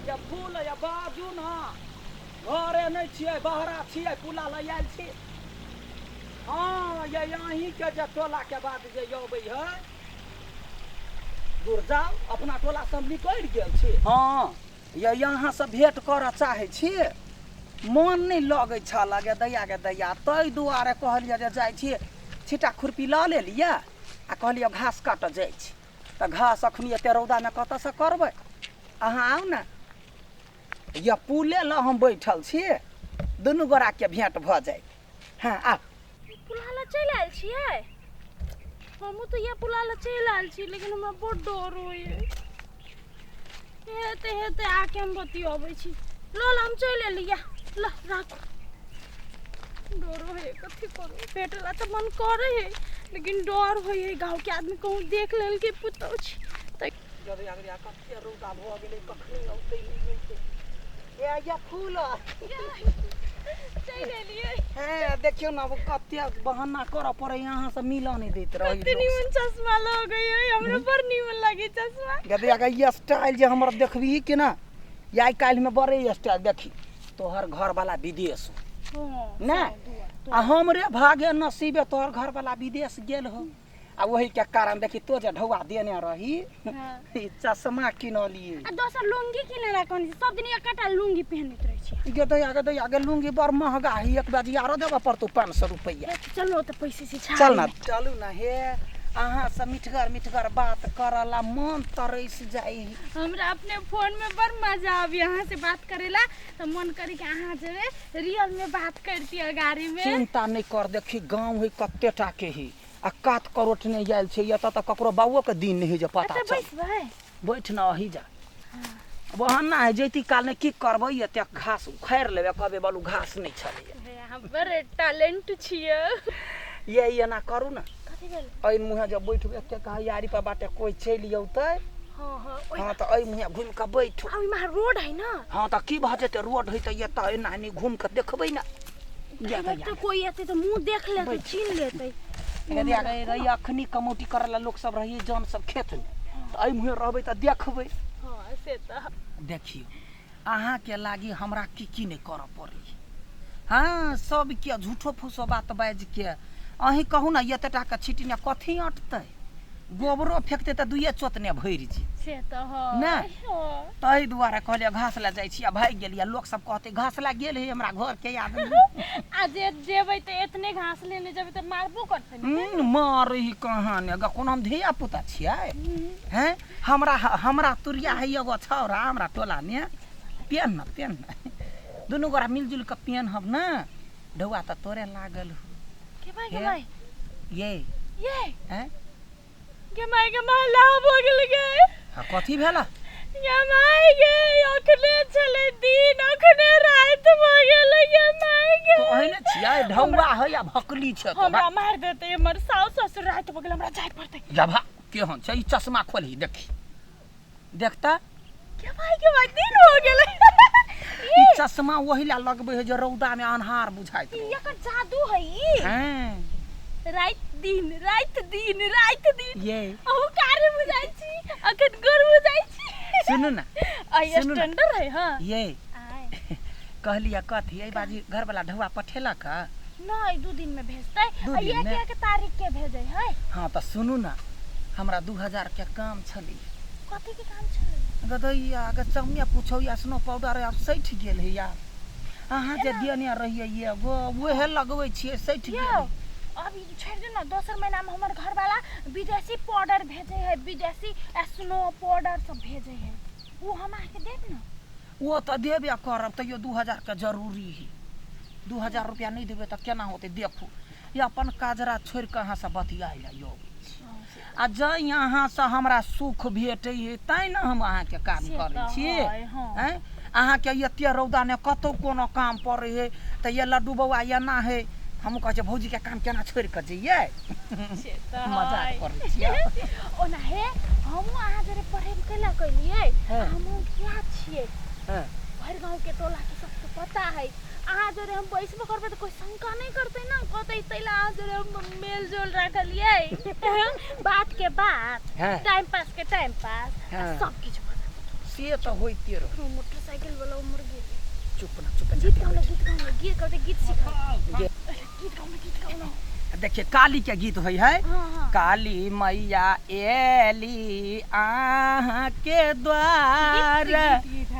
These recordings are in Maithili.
या फूल या बाजू ने घरे नहि छियै बहरा छियै पुला लऽ आयल छी। हँ ये अहीँके जे टोलाके बाद जे अबै है दूर जाउ, अपना टोला से हम निकलि गेल छी। हँ ये अहाँसँ भेँट करऽ चाहै छी, मन नहि लगै छल गे दैया गे दैया, ताहि दुआरे कहलियै जे जाइ छी छिट्टा खुरपी लऽ लेलियै आ कहलियै घास काटऽ जाइ छी। तऽ घास अखनी एते रौदामे कतऽसँ करबै? अहाँ आउ ने, या पुले लऽ हम बैठल छी, दुनू गोराके भेँट भऽ जायत। हँ आउ। पुला लए चलि आयल छियै? हमहूँ तऽ इएह पुला लए चलि आयल छी, लेकिन हमरा बड्ड डर होइए। हेतै हेतै आके हम बतियबै छी। ल ल, हम चलि एलियै, ल राखू। डरो है, कथी करू, भेटला तऽ मन करे है लेकिन डर होइ है, गाँवके आदमी कहूँ देख लेलकै पुतहु छी तऽ। गदया गदया कते रौदा भऽ गेलै, कखनी औतै नहि औतै। ए या फूल चलि एलियै। हे देखियौ ने, आब कते बहाना करऽ पड़ै, अहाँ से मिलऽ नहि दैत रहै। कते नीमन चश्मा लगै है, हमरा बड़ नीमन लागे चश्मा। गदया गे ई स्टाइल जे हमर देखबही कि ना, ई आइ काल्हिमे बड़े स्टाइल। देखी तोहर घरवाला विदेश हो ने, आ हमरे भागे नसीबे तोहर घरवाला विदेश गेल हो, आ वही के कारण देखी तो जे ढौआ देने रही ई चश्मा किनलिए। आ दोसर लुंगी किने ला कहने छी, सब दिन एकटा लुंगी पहनैत रहै छी। गे दैया गे दैया गे, लुंगी बड़ महगा है, एक बाजी आरो देबऽ पड़तौ 500 रुपैआ। चलो तऽ पैसे से छा चल ना, चलू ना। हे अहाँ से मिठगर मिठगर बात करला मन तरस जाइ। हमरा अपने फोन में बड़ मजा आबी अहाँ से बात करेला, तऽ मन करे कि अहाँ जेबै रियल में बात करती गाड़ी में। चिंता नहीं कर, देखी गाँव है कते टा के ही आ कात करोट नहि आयल छै, एतऽ तऽ ककरो बाबुओ के दिन नहि है जे पता एतऽ चल। बैसबै? बैठ न, अही जा बहाना है जैती काल ने की करबै, एते घास उखाड़ि लेबै, कहबै बलू घास नहि छलैया। रे, अहाँ बड़ टैलेंट छियै। ये एना करू ने। कथी भेल? एहि मुँहे जब बैठबै एते यारी पर बाटे कोइ चलि औतै। हाँ हाँ ओहि। हाँ तऽ एहि मुँहे घुमि कऽ बैठू। आ ओहिमे रोड है ना? हाँ तऽ की भऽ जेतै, रोड है तऽ एतऽ एना एनी घुमि कऽ देखबै ने। एहि बेर तऽ कोइ एतै तऽ मुँह देख लेतै, छीन लेतै। अखनी कमौटी करै ला लोक सब रहै जन सब खेत मे, तऽ एहि मुँहे रहबै तऽ देखबै। हाँ से तऽ। देखियौ अहाँके लागी हमरा की की नहि करऽ पड़ै। हाँ सबके झूठो फूसो बात बाजिके अहीं कहू ने, एते टाके छिटने कथी अटतै? गोबरो फेकतै तऽ दुइए चोतने भरि जेतै। से तऽ हँ। नहि ताहि दुआरे कहलियै घास लए जाइ छी आ भागि गेलियै, लोक सब कहतै घास लए गेल है हमरा घर के आदमी। आ जे जेबै तऽ एतने घास लेने जेबै तऽ मारबो करतै ने? मारै ही कहाँ ने ग, कोनो हम धिया पुता छियै? हैं हमरा हमरा तुरिया है एगो छौड़ा हमरा टोला मे, पेन न पेन न दुनू गोरा मिलजुल कऽ पेनहब ने। ढौआ तऽ तोरे लागल हो। के भाई के भाई ये ये हैं के माय के माय लाभ हो गेल गे। हाँ कथी भेला? गे माय गे, अखने छलै दिन अखने राति भ गेल गे माय गे। कहै ने छियै ढौआ है या भकली छै तो हमरा मारि देतै हमर साउस ससुर, राति भ गेल हमरा जाय पड़तै। जभा केहन छै ई चश्मा खोलही देखी देखता। के भाई के भाई दिन हो गेलै। ई चश्मा ओहि ला लगबै है जे रौदा में अन्हार बुझाइत रहै। एकर जादू है ई। हैं राति दिन राति दिन राति दिन। ये अहू कार्य बुझाइ छी अखन गोर बुझाइ छी। सुनू ना, आई सुनू ना। स्टैंडर्ड है। हाँ ये आय कहलियै कथी एहि बाजी घरवाला ढौआ पठेलक है? नहीं 2 दिन में भेजतै। दू आ दिन एक में? एक तारीख के भेजै है। हाँ तऽ सुनू ना, हमरा 2000 के काम छलै। कथी के काम छलै? गदैया गे चम्मे पूछौ, या स्नो पाउडर आब सठि गेल है यार, अहाँ जे देने रहियै एगो उहे लगबै छियै, सठि यौ गेल। अब ई छोड़ि दे ना, दोसर महीना में हमर घरवाला विदेशी पाउडर भेजै है, विदेशी स्नो पाउडर सब भेजै है, ओ हम अहाँके देब ना। ओ तऽ देबे करब, तैयो 2000 के जरूरी है। 2000 रुपया नहि देबै तऽ केना होतै? देखू ई अपन काजरा छोड़ि कऽ अहाँसँ बतियाइ लए यौ, आ जँ अहाँसँ हमरा सुख भेटै है तैँ ने हम अहाँके काम से करै तऽ छी। है, हँ। आँय अहाँके एते रौदा ने कतहु कोनो काम पड़ै है तऽ ये लड्डू बौआ एना है, हमहूँ कहै छियै भौजीके काम केना छोड़ि कऽ जइयै। से तऽ मजाक है। करै छियै। ओना हे हमहूँ अहाँ जरे प्रेम कैला कैलियै, हमहूँ क्या छियै, भरि गाँव के टोला के सबके पता है, अहाँ जरे हम बैसबो करबै तऽ कोइ शंका नहि करतै ना कहतै, तै ला अहाँ जरे हम मेल जोल रखलियै, बात के बात, टाइम पास के टाइम पास, आ सब किछु भऽ जेतै। से तऽ होइते रह मोटरसाइकिल वाला उमर गेलै। चुप ना, चुप। गीत गाउ ना, गीत गाउ ना, गीत गाउ, गीत सिखा, गीत गाउ ना, गीत गाउ ना। देखिए, काली के गीत होइ है। हाँ। काली मैया एली अहाँ के द्वार,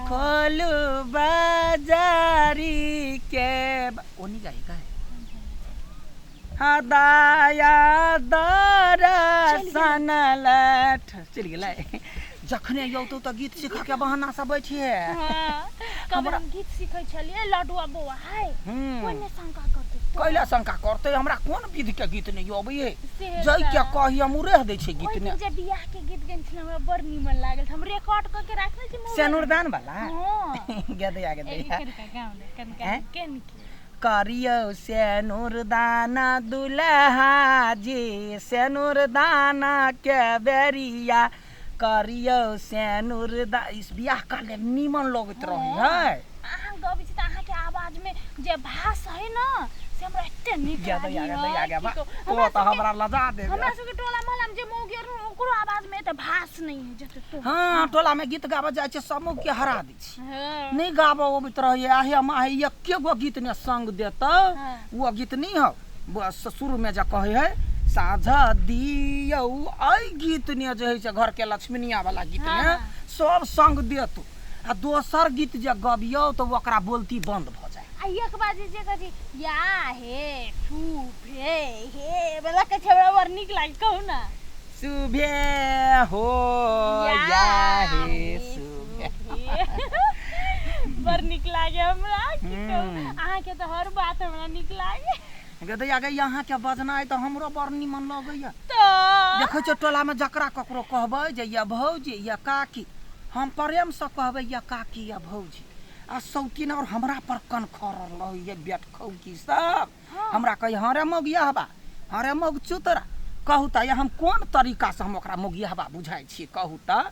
खोलू बाजारी के। ओनी गाई का हाँ, दाया दर्शन लठ चलि गेलै। जखने यौतौ तऽ गीत सीखऽ के बहाना से बैठिए। हाँ, कब हम गीत सीखै छलियै लडुआ बौआ हाय, कोइ नहि शंका करतै। कैला शंका करतै? हमरा कोन विध के गीत नहि अबैये? से जै के तऽ कही हम उरेह दै छै गीत ओहि ने। दिन जे बियाह के गीत गेने छलै, हमरा बड़ नीमन लागल। हम रिकॉर्ड कऽ के राखने छी मोबाइल। सेनुरदान वाला? हाँ। गेदैया गेदैया। कनका गाउँ ने कनका। हैं? केनकी करियौ सेनुरदाना दुल्हा जी, सेनुरदाना के बेरिया करियौ सेनुरदा। इस बियाह काल नीमन लगैत रहै है। अहाँ गबै छी तऽ अहाँके आवाज में जे भास है न, से हमरा एते नीक गेदैया लागै गेदैया है, गे की बा कहू। तो हमरा तऽ सबके हमरा लजा देबे। हमरा सबके टोला मोहल्ला में जे मौगी आर, ओकरो आवाज में एते भास नहीं है जते तो। हाँ, टोला में गीत गाबऽ जाइ छै, सब के हरा दै छै। हाँ। नहि गाबऽ अबैत रहैए। आहे माहे, एके गो गीत ने संग देतौ। हाँ। ओ गीत नहि हौ, बस शुरू में जे कहै है साँझ दियौ, एहि गीत ने जे होइ छै घर के लक्ष्मीनिया वाला गीत ने। हाँ। सब संग देतौ आ दोसर गीत जे गबियौ तऽ ओकरा बोलती बंद भऽ जाय। आ एक बाजी जे कहै छी या हे फू हे हे वाला कहै छै, हमरा बड़ नीक लागै। कहू ना। सुबे हो या हे सुबे। बड़ नीक लागे हमरा, की कहू। अहाँके तऽ हर बात हमरा नीक लागे। गदैया गे, अहाँके बजनाइ तऽ हमरो बड़ निमन लगैया। तऽ देखै छियै टोलामे जकरा ककरो कहबै जे या भौजी या काकी, हम प्रेमसँ कहबै या काकी या भौजी, आ सौतीन और हमरा पर कन खरल रहैए। बेटखौकी सब हमरा कहै, हँ रे मौगियाहबा, हँ रे मौग चुतरा। कहू तऽ, हम कोन तरीकासँ हम ओकरा मौगियाहबा बुझाइ छियै? कहू तऽ,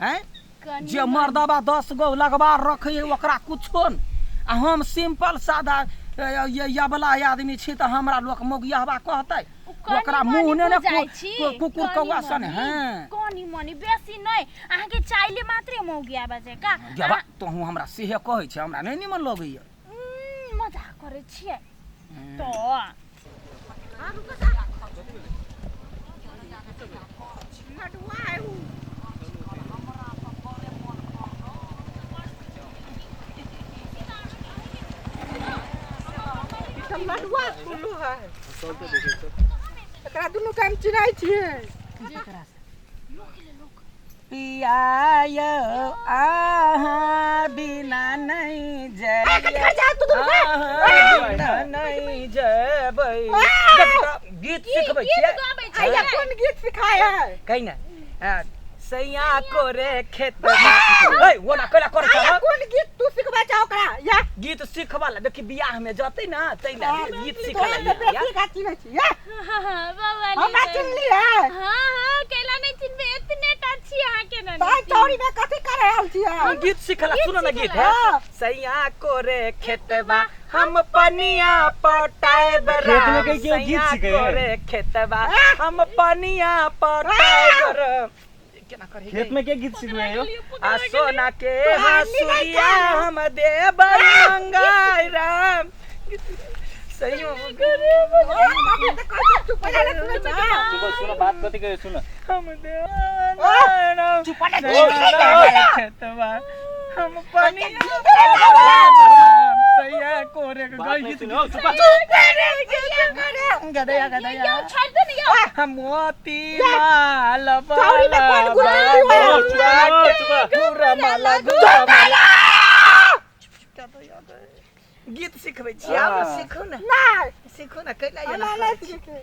हैं? कनी जे मर्दबा 10 गो लगबा रखै ओकरा कुछो नहि, आ हम सिंपल सादा यबला आदमी छी तऽ हमरा लोक मौगियाहबा कहतै? कनी ओकरा मनी मुँह ने ने बुझाइ छी, कुकुर कनी कौआ सन। मनी, हैं। कनी मनी, बेसी नहि। अहाँके चाइले मात्रे मौगिया बजे का? गेबा, तोहूँ हमरा सेहे कहै छै, हमरा नहि निमन लगैया। मजाक करै छियै तऽ। लडुआ कुल्लू है, एकरा दुनू के हम चिन्है छियै। पिया अहाँ बिना नहीं कहाँ जा तू दुनू के? अहाँ बिना नहीं जेबै। देख तऽ, गीत सिखबै गीत छियै। गाबै आइया छियै। कोन गीत सिखाय है? कहि ने, सैया कोरे खेत ए ओना कैला करै आइया छ? कोन गीत तू सिखबै छ ओकरा या? गीत सिखबा ला, देखी बियाह में जतै ना तै ला गीत सिखऽ तोरा ला। से बेसी का चिन्है छियै? बाबा। हमरा चिन्हली है? हाँ, कैला नहि चिन्हबै? एतने टा छी अहाँके ने। ताई चौरी में कथी कर रहल छियै? हम गीत सिखला, सुनो ना गीत है। हाँ। सैया कोरे खेतबा हम पनिया पटाएब। खेत में कहीं केओ गीत सैया सीखै है? कोरे खेतबा हम पनिया पटाएब राम। केना करे? खेत में के गीत सिखबै यो? आ सोना के हसुलिया हम देब मंगाई राम। सही अभी तऽ कहै छै चुप हो जा रे, सुनै छ? सुनो सुनो, बात कथी कहे, सुनो। हम देब चुप हो जा, गीत नहीं गाबै। खेतबा हम पनिया पटाएब राम। सैया कोरे के बात नहीं गीत सुनो, चुप। गदैया गदैया। यौ, छोड़ि दे ने यौ। हम मोती माल चौरी में कोन गुलाबी चुप, चुप। गुरमाला गुरमाला। गीत सिखबै छी, आब सीखू ने। नहि। सीखू ने, कैला हमरा एना नहि करै छी? सीखे।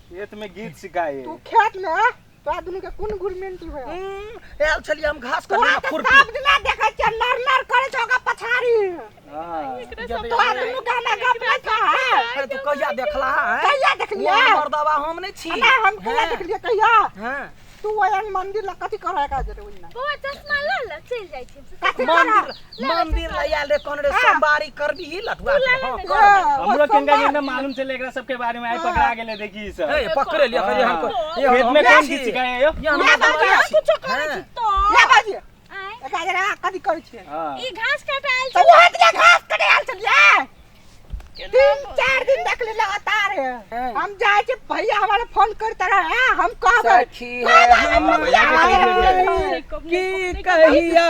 खेत में गीत सिखाए। तू खेत में तोरा दुनू के कोन गुरमेंटी होय? आयल छलियै हम घास तोरा कटै तऽ खुरपी। सब दिना देखै छियै नर नर करै छौ ओकरा पछाड़ी। हाँ। तोरा दुनू के हमरा गप नहि छौ। अरे, तू कहिया देखला है? कहिया देखलियै? ओ मर्दबा हम नहि छी। नहि, हम कहिया देखलियै कहिया? हाँ। तू ओहन मंदिर लग कथी करै का जरे ओहिना? बौआ, चश्मा लऽ लऽ चलि जाइ छी। कथी करै? मंदिर, मंदिर लए आयल रे, कोन रे? सोमवारी करबी लटुआ के? हाँ, ले, कर। ओ, हमरो केनका सोमवार- केनका मालूम चले एकरा सबके बारे में, आई पकड़ा गेले देखी ई सब। ए, पकड़े लिया करिए हमको। खेत में कौन गीत सिखाए यो? ये हम ले बाजी, छी। कुछो करै छी हाँ। तऽ ले बाजी। आँय। जरा कथी करै छियै? हां। ई घास काटे आयल तऽ ओहे दिना घास कटे आयल छलियै। 3-4 दिन देख ले लगातार। हम जाइ छी, भैया हमारा फोन करता रहे, हम कहबै सखी है भैया के कहि देलियै। की कहिया।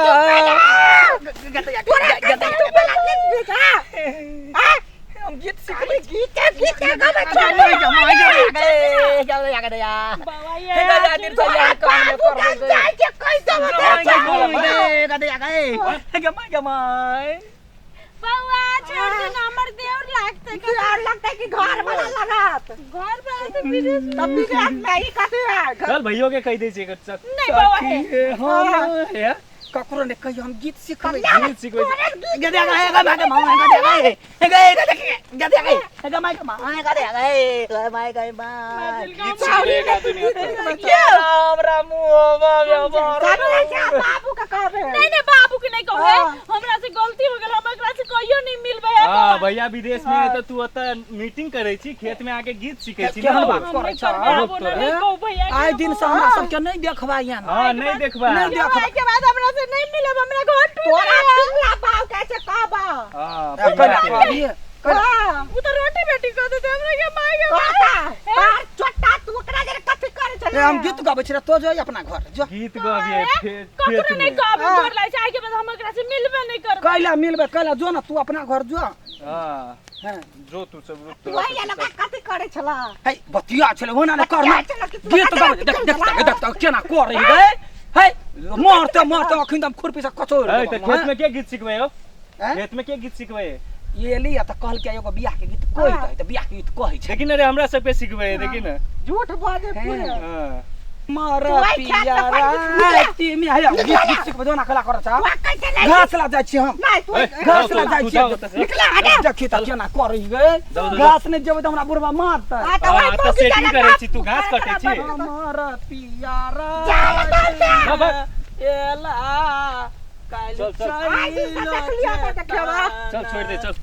तोरा कते तू बोला गीत गीत, हाँ? हम गीत खाली गीते गीते गाबै छै। बाबा ये बाबू हम जाइ छी, कहि देबै बौआ छोड़ दे ना, हमर देवर लागते। और लगता है कि घर वाला लगत। घर पर तो विदेश में। तब विदेश में ही कथी है? चल, भैयो के कहि दै छियै एकर, चल। नहीं बौआ हे। ककरो ने कहियो, हम गीत सिखबै। गीत सिखबै छी। गीत सिखबै एक आदमी ओतऽ। बाबू का कहबे। नहीं नहीं, बाबू के नहीं कहो। हमरा से गलती हो गेल, हम एकरा से कहियो नहीं मिलबै। हाँ, भैया विदेश में है तऽ तू ओतऽ मीटिंग करै छी, खेत में आके गीत सीखै छी। केहन ना? बात हम करै नहीं छह? करबै, आबो ना, नहीं कहू भैया के। आइ दिन से हमरा सबके नहीं देखबा यहाँ। हाँ, नहीं देखबा। नहीं देखो, आइ के बाद हमरा से नहीं मिलब, हमरा घर टूट तोरा गया। पिंगला बाबू कैसे कहबा? हाँ, कैला पिंगला के। कहलियै? कैला? हाँ। उ तो रोटी बेटी कह देते हमरा के माय के। कहता बाहर चोटा, तू ओकरा जरे कथी करै छले? ए, हम गीत गाबै छी रे, तो जो अपना घर जो। गीत गबियै खेत ककरो खेत नहीं में। कहब, हाँ। गोर लागै छै, आइ के बाद हम एकरा से मिलबे नहीं करबै। कैला मिलबै? कैला? जो ना तू अपना घर जो। हाँ। हाँ। जो तू सब रुक। तू वही लगा कथी करै छला? है बतिया छलै होना ने करना। बतिया छलै कि तू गीत बतिया गाबै, देख देख देख देख देख केना कर रही गए है। मारते मारते अखन हम खुरपी से कचोर ए, तऽ खेत में के गीत सिखबै हो? हैं? खेत में के गीत सिखबै? एली आ तऽ कहलकै एगो बियाह के गीत कहि दे, तऽ बियाह के गीत कहै छै। देखी ने रे, हमरा सबके सिखबै, देखी ने। झूठ बाजे पूरे। हाँ। मर तू आइ खेत पिया में पढ़ राति में है गीत गीत सिखबै जोना कला करै छ। तू कैसे नहीं? घास ला जाइ छी हम। नहीं तू ए, घास ला जाओ जाइ तू, छी। जाओ ओतऽ से। निकला हटे। देखी तऽ केना करै गए। जाओ, जाओ। घास नहि जेबै तऽ हमरा बुढ़बा मारतै। हाँ, तऽ हाँ, वही तऽ मौगी सेटिंग जाने करै बाप छी, तू घास कटै छी। हमर पिया जा, जा, जा। एला काल्हि। चल, चल। आइ दिन से देखलियै तऽ देखियौ। चल, छोड़ि दे, चल।